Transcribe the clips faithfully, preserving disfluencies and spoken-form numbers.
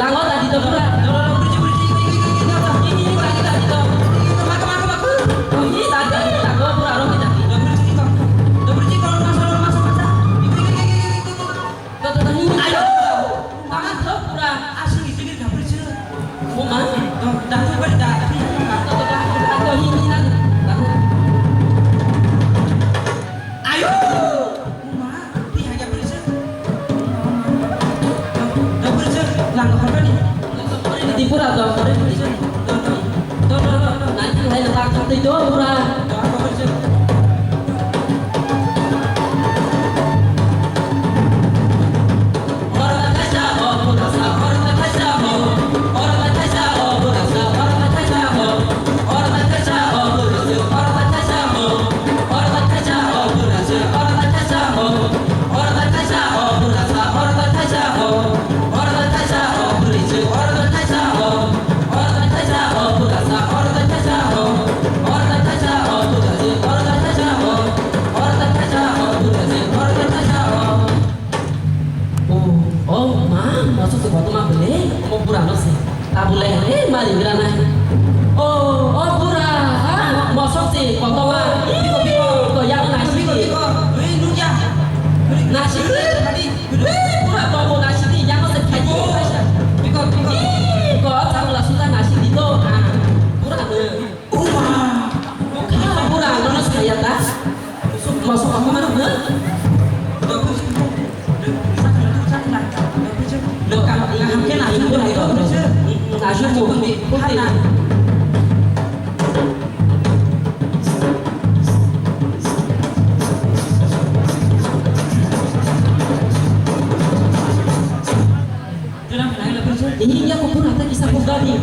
Lango tadi to pura. Ini lagi tadi to. Ini tadi lango pura ro kita. To to to ini. Ayo. Mama to pura. Asli itu kita bercerita. Oh, ma. To, dah, to, dah, dah. To to to to ini lagi. Lango. Ayo. Uma, pi haya beri se. Dah beri se, langkah apa ni? Di pura dong, beri se. Dong, dong, dong, dong. Nanti lain tak satu itu pura. Dah beri se. Oh, oh, ma, mosok se kotorma bele, omo bura no se. Tabule, eh, mari gira nai. Oh, oh, bura, ha, mosok se kotorma. Biko, biko. Ko yang nasi. Biko, biko. Ui, nukya. Nasi. Tadi. Eh, bura, to mo nasi di, yang se kaji. Biko, biko. Ih, ko chang la suta nasi di to. Ah, bura, eh. Uma! Kha pura ang no saya ta. Masuk apa mana, ha? Lo ka, ka hamke na, hamke na, hamke na. Asuk mo, hamke na. Ini ya ko pura ta kisa ko gadi.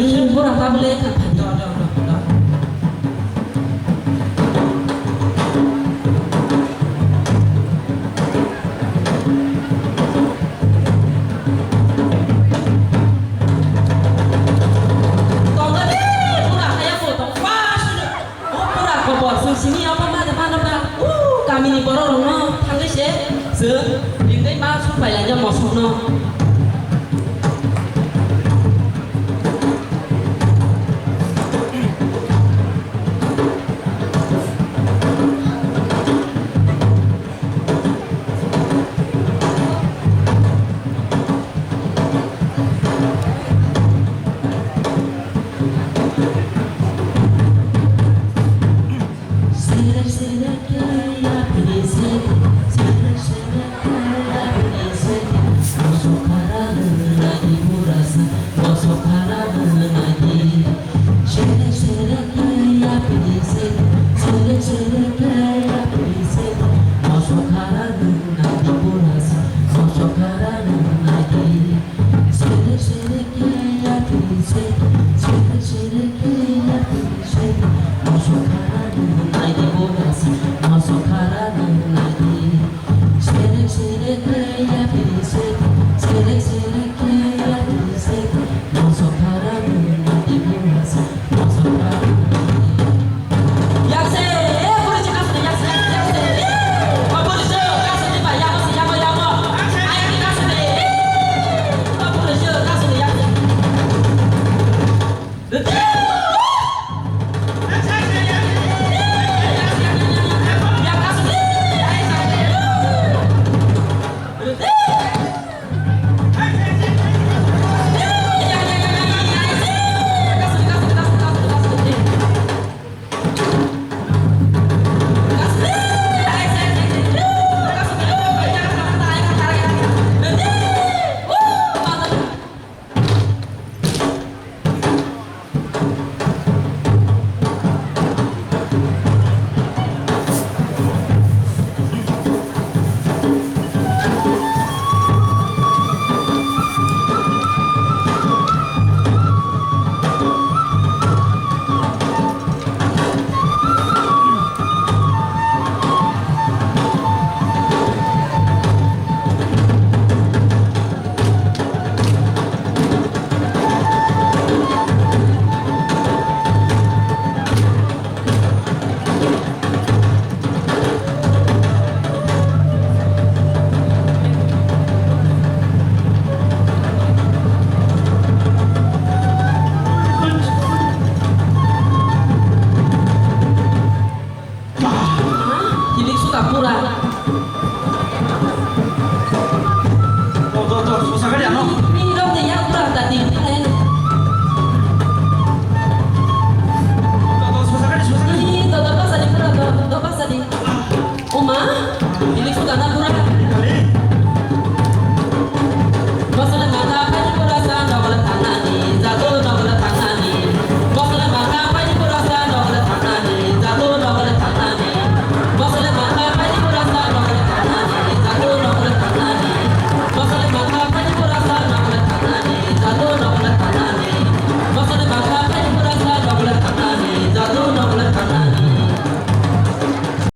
Ini pura ta bole ka. Tongo de, pura haya bo tongo. Wah, sudah. O pura khobor, chwng simi abo ma de mano ba. O, kamini borok rokno thangwi se, chwng ringwi ma suk pai lainai mosokno.